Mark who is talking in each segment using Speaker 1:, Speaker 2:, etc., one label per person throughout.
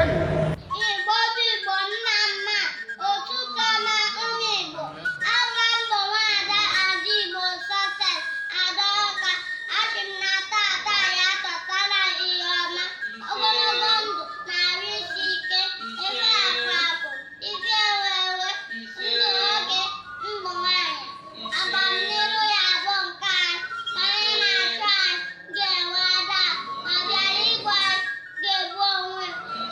Speaker 1: Igbo bụ Igbo, mma mma, ụtụtụ ọma, ụmụ Igbo. Ava m bụ nwaada Ada Igbo Success Ada Ọka. Achị m na tata ya tọtara ihe ọma, ogologo ndụ na arụ isi ike, ife akụ akụ, ife enwe enwe, ndụ nwoke, ndụ nwaanyị. Agbamniru ya bụ nke anyị. Onye na-achụ anyị ga-enwe ada, ma bịara igbu anyị ga-ebu onwe.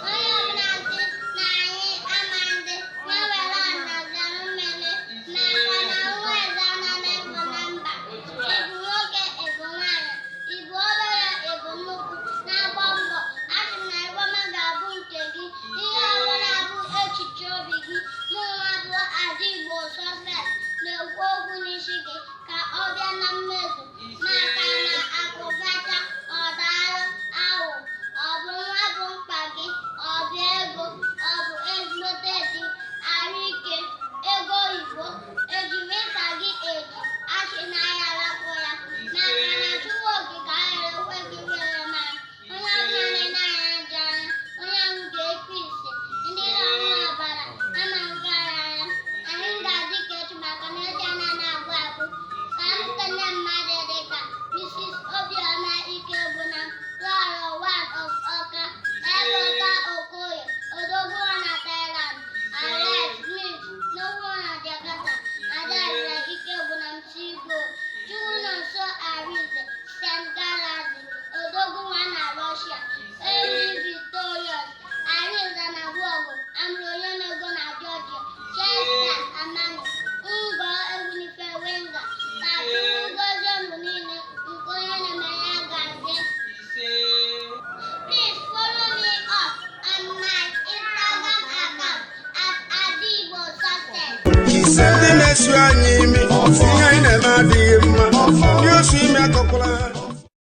Speaker 1: Onye ọbụla sị na anyị ama ndị ya were ọnazere mmiri, maka na nwa eze anaghị efu na mba. Ịbụ nwoke, ịbụ nwaanyị, ịbụ obere, ịbụ nnukwu, na-agba mbọ, asị m na ifeọma ga-abụ nke gị. Ihe ọbụla bụ echiche obi gị, mụ nwa bụ Ada Igbo Success na-ekwu okwu n'isi gị ka ọ bịa na mmezu, maka na akụ fecha ọ daalụ awụ. Ọ bụ nwa bụ mkpa gị, ọ bụ ego, ọ bụ ezigbote di, arụ ike, ego oyibo, eji visa gị eji, achị n'anya rapụ ya, maka na Chukwu Okike agaghị ekwe gị were mara. Onye ọbụla na-ene anya ajọ anya, onye ahụ ga-ekpu isi. Ndị na-aṅụ ọbara ama nke anyị anya. Anyị ga-adị ka echi, maka na echi anaghị agwụ agwụ. Ka m kene mmadụ dịka Mrs. Obiọma Ikegbunam, Lọlọ one of Ọka, Ebuka Okoye, Odogwu na Thailand, Alex Smith, Nnukwu na Jakarta, Adaeze Ikegbunam Tigo, Chukwunonso Arinze, St. Galaxy, Odogwu nwa na Russia, Emi Victorious, Arinze na Gwọgụ, Amụrụ onye na-ego na Georgia, Chester Amanu, Ngo Egwunife Wenga. Ka Chukwu gozie unu niile, nke onye na-eme ya gazie. Please follow me up on my Instagram account at Adigbo Success.
Speaker 2: Ndị na-esu anyị imi, ihe anyị na-eme adịghị.